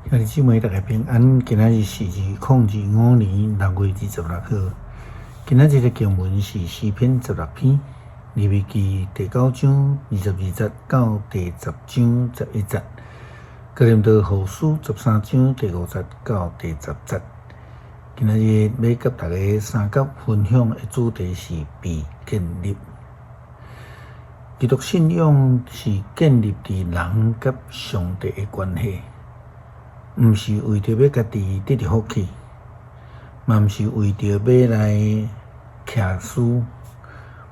兄弟姊妹，大家平安。今仔日是2025年6月26號。今仔日的經文是詩篇十六篇，利未記第九章二十二節到第十章十一節，哥林多後書十三章第五節到第十節。今仔日欲佮大家相佮分享的主題是被建立。基督信仰是建立佇人佮上帝的關係。毋是為著欲家己得著福氣，嘛毋是為著欲來徛輸，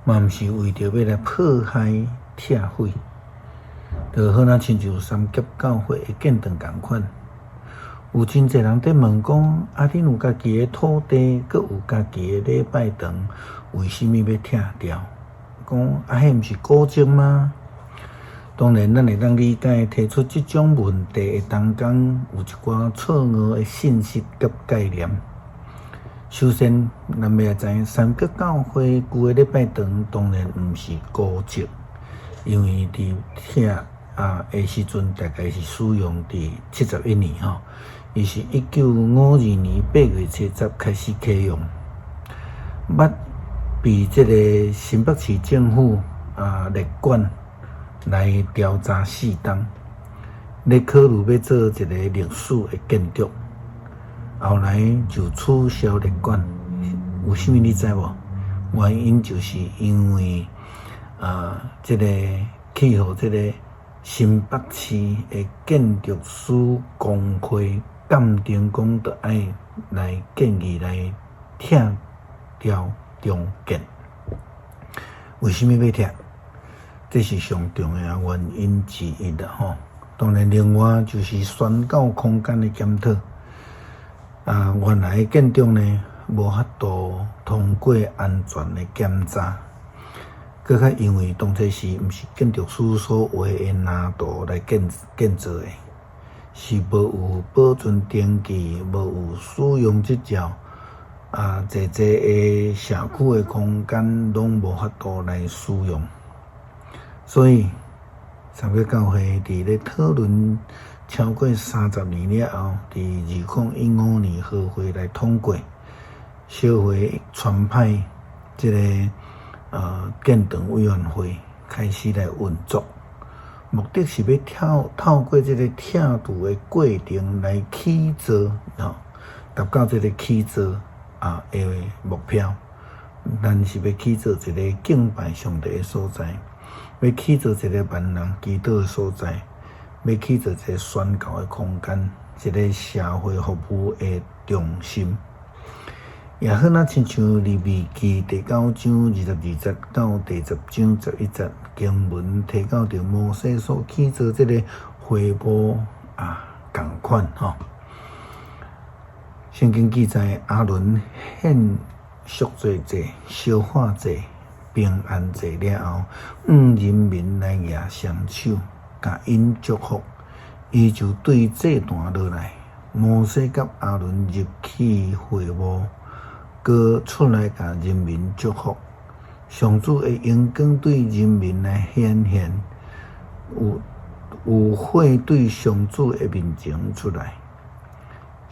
嘛毋是為著欲來破壞拆毀，就好若親像三峽教會的建堂仝款。有真濟人佇問講：啊，恁有家己的土地，閣有家己的禮拜堂，為啥物欲拆掉？講啊，彼毋是古蹟嗎？當然，咱會當理解提出這種問題的當中，有一寡錯誤的信息佮概念。首先，咱欲來知影三峽教會舊的禮拜堂當然毋是古蹟，因為佇拆啊的時陣，大概是使用佇71年吼，伊是1952年8月7日開始啟用，捌被這个新北市政府啊列管來調查四冬，咧考慮欲做一个歷史的建築，後來就取消列管。為啥物你知無？原因就是因為啊，這个去予這个新北市的建築師公會鑑定講，著愛來建議來拆掉重建。為啥物欲拆？這是上重要的原因之一啦吼。當然，另外就是宣教空間的檢討。啊，原來的建築呢，無法度通過安全的檢查，閣較因為當初時毋是建築師所畫的藍圖來建建造的，是無有保存登記，無有使用執照，啊，濟濟的社區的空間攏無法度來使用。所以，三峽教會佇咧討論超過三十年了後，佇2015年和會來通過，小會傳派這个建堂委員會開始來運作，目的是欲透透過這个拆除的過程來起造，吼，達到這个起造啊的目標。咱是欲起造一个敬拜上帝的所在。欲起造一个萬人祈禱的所在，欲起造一个宣教的空間，一个社會服務的中心。也好若親像利未記第九章二十二節到第十章十一節經文提到著摩西所起造這个會幕啊仝款吼。聖經記載亞倫獻贖罪祭、燒化祭、平安祭了後，向人民來舉雙手，共𪜶祝福，伊就對祭壇落來。摩西佮亞倫入去會幕，閣出來共人民祝福。上主的榮光對人民來顯現，有有火對上主的面前出來，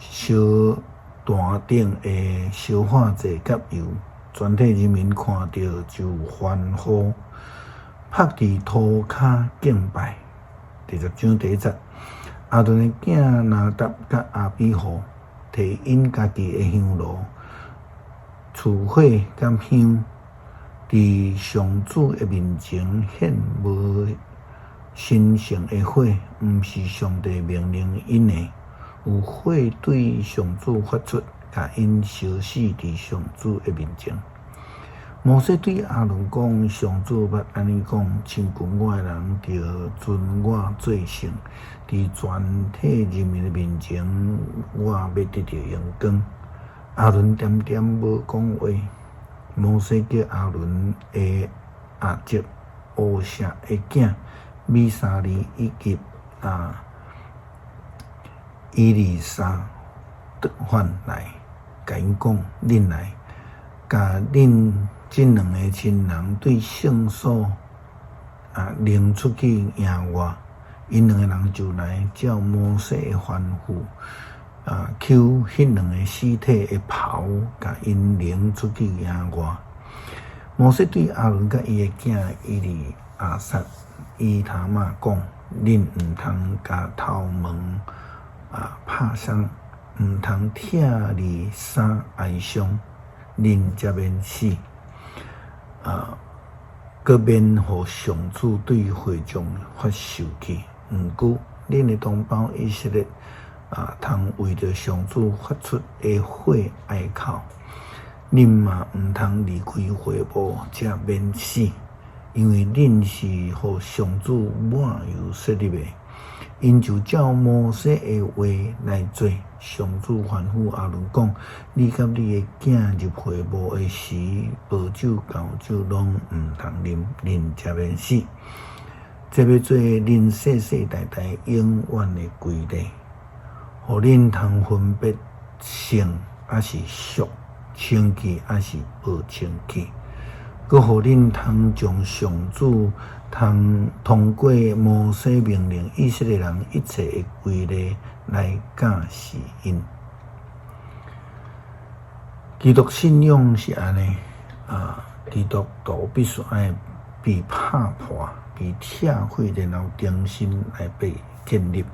燒壇頂的燒化祭佮油。全體人民看著就歡呼，拍佇塗跤敬拜。第十章第一節，亞倫的囝拿答佮亞比戶，提𪜶家己的香爐，持火佮香，佇上主的面前獻無神聖的火，毋是上帝命令𪜶的，有火對上主發出。共𪜶燒死佇上主的面前。摩西對亞倫講：上主捌按呢講，親近我的人，著尊我做聖，佇全體人民的面前，我欲得著榮光。亞倫恬恬無講話。摩西叫亞倫的阿叔烏舍的囝米沙利以及啊以利沙番來。共𪜶講，恁來，共恁這兩个親人對聖所啊，拎出去營外， 𪜶兩个人就來照摩西的吩咐，抾彼兩个屍體的袍，共𪜶拎出去野外。摩西對亞倫佮伊的囝以利亞撒、以他瑪講：恁毋通共頭毛拍捎，毋通拆離衫哀傷，恁才免死。閣免予上主對會眾發受氣。毋過，恁的同胞以色列通為著上主發出的火哀哭。恁嘛毋通離開會幕，才免死，因為恁是予上主抹油設立的。𪜶就照摩西的話來做。上主吩咐亞倫講：你佮你的囝入會幕的時，無酒、厚酒攏毋通啉，恁才免死。這欲做恁世世代代永遠的規例，予恁通分別聖抑是俗，清氣抑是無清氣。閣予恁通將上主通過摩西命令以色列人一切的規例來教示𪜶。基督信仰是按呢，基督徒必須愛被拍破、被拆毀，然後重新來被建立。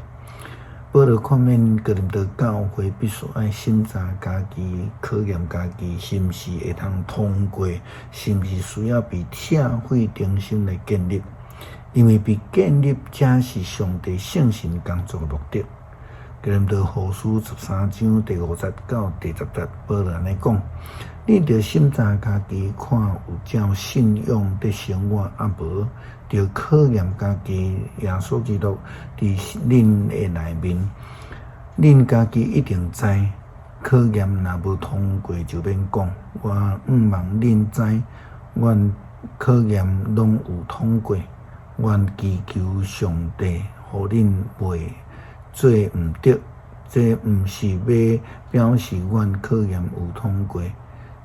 保羅勸勉哥林多教會必須愛審查家己，考驗家己，是毋是會通通過，是毋是需要被拆毀，重新來建立。因為被建立才是上帝聖神工作的目的。哥林多後書13章第5節到第10節，保羅按呢講：恁著審查家己，看有照信仰佇生活，抑無？著考驗家己，耶穌基督佇恁的內面，恁家己一定知。考驗若無通過，就免講。我向望恁知，阮考驗攏有通過。阮祈求上帝，予恁袂做毋著。這毋是欲表示阮考驗有通過，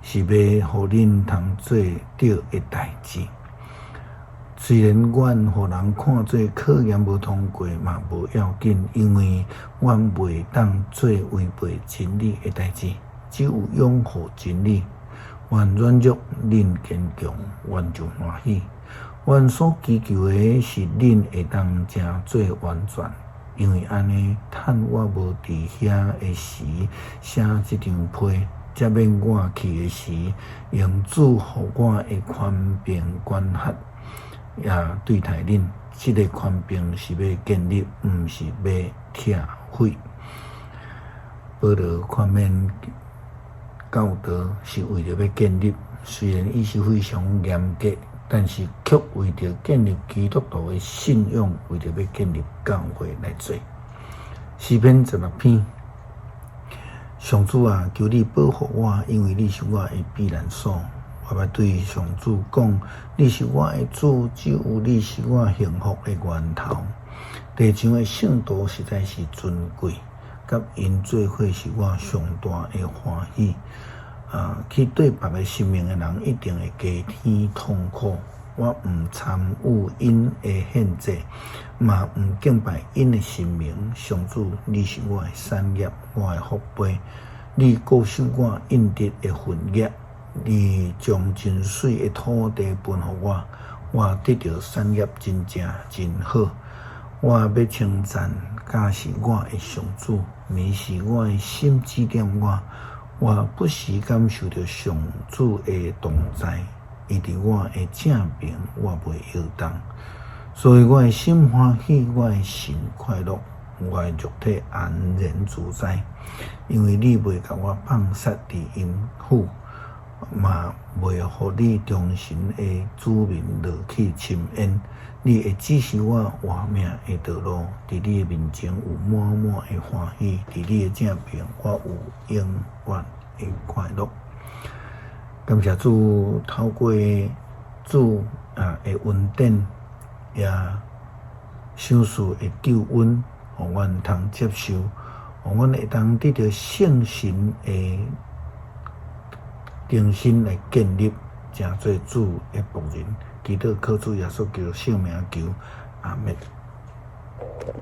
是欲予恁通做對的代誌。雖然阮予人看做考驗無通過嘛無要緊，因為阮袂當做違背真理的代誌，只有擁護真理。阮軟弱，恁堅強，阮就歡喜。阮所祈求的是恁會當成做完全，因為按呢，趁我無佇遐的時寫這張批，才免我去的時，用主予我的權柄管轄。也對待恁，這个權柄是欲建立，毋是欲拆毀。保羅勸勉教導是為著欲建立，雖然伊是非常嚴格，但是卻為著建立基督徒的信仰，為著欲建立教會來做。詩篇16篇，上主啊，求你保護我，因為你是我的避難所。我欲對上主講，你是我的主，只有你是我幸福的源頭。地上的聖徒實在是尊貴，佮𪜶做伙是我上大的歡喜。去綴別个神明的人，一定會加添痛苦。我毋參與𪜶的獻祭，嘛毋敬拜𪜶的神明。上主，你是我的產業，我的福杯，你固守我應得的份額。你將真媠的土地分予我，我得著產業真正真好。我欲稱讚教示我的上主，免是我的心指點我，我不時感受著上主的同在，伊佇我的正爿，我袂搖動。所以我的心歡喜，我的神快樂，我的肉體安然自在，因為你袂共我放殺佇陰府。嘛袂予你忠誠的子民落去深淵。你會指示我活命的道路，佇你的面前有滿滿的歡喜，佇你的正爿，我有永遠的快樂。感謝主，透過主的恩典，也賞賜的救恩，予阮通接受，予阮會當得著聖神的重新來建立，成做主的僕人。祈禱靠主耶穌基督聖名求，阿們。